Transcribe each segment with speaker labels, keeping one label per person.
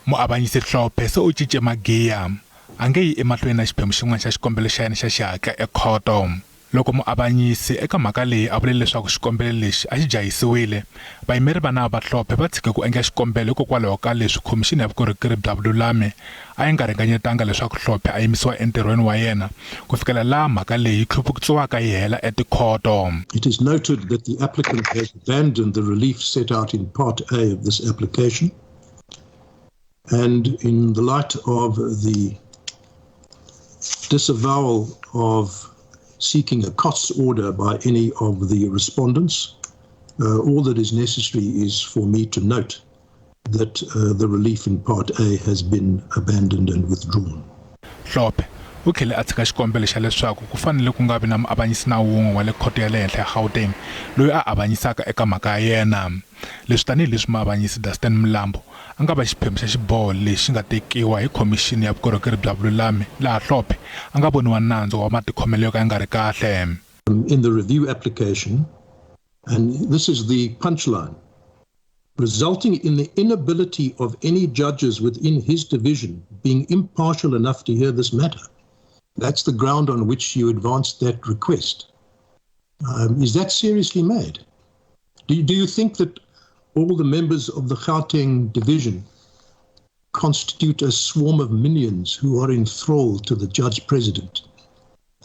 Speaker 1: Muavanyisi Hlophe se u cince magiya, a nge yi emahlweni na xiphemu xin'wana xa xikombelo xa yena xa xihatla ekhoto. Loko muavanyisi eka mhaka leyi a vule leswaku xikombelo lexi a xi jahisiwile, vayimeri va nawu va Hlophe va tshike ku endla xikombelo hikokwalaho ka leswi Khomixini ya Vukorhokeri bya Vululami a yi nga ringanyetanga leswaku Hlophe a yimisiwa entirhweni wa yena ku fikela laha mhaka leyi yi tlhuvutsiwaka yi hela etikhoto.
Speaker 2: It is noted that the applicant has abandoned the relief set out in Part A of this application and in the light of the disavowal of seeking a costs order by any of the respondents, all that is necessary is for me to note that the relief in Part A has been abandoned and withdrawn.
Speaker 1: Hlophe u tlhele a tshika xikombelo xa leswaku ku fanele ku nga vi na muavanyisi na wun'we wa le Khoto ya le Henhla ya Gauteng loyi a avanyisaka eka mhaka ya yena. Leswi tanihi leswi muavanyisi Dunstan Mlambo a nga va xiphemu xa xiboho lexi nga tekiwa hi Khomixini ya Vukorhokeri bya Vululami laha Hlophe a nga voniwa nandzu wa matikhomelo yo ka ya nga ri kahle.
Speaker 2: In the review application, and this is the punchline, resulting in the inability of any judges within his division being impartial enough to hear this matter. That's the ground on which you advanced that request. Is that seriously made? Do you think that all the members of the Gauteng division constitute a swarm of minions who are enthralled to the judge president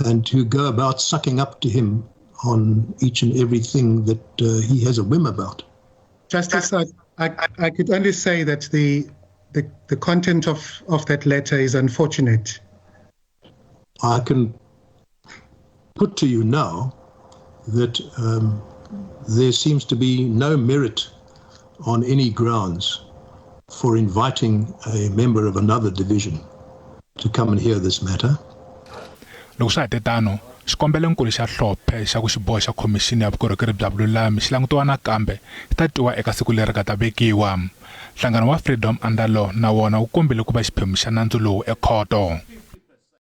Speaker 2: and who go about sucking up to him on each and everything that he has a whim about?
Speaker 3: Justice, I could only say that the content of that letter is unfortunate.
Speaker 2: I can put to you now that there seems to be no merit on any grounds for inviting a member of another division to come and hear this matter.
Speaker 1: Loko swa ha te tano, xikombelo-nkulu xa Hlophe xa ku xiboho xa Khomixini ya Vukorhokeri bya Vululami xi langutiwa nakambe xi ta twiwa eka siku leri nga ta vekiwa. Nhlangano wa Freedom Under Law na wona wu kombele ku va xiphemu xa nandzu lowu ekhoto.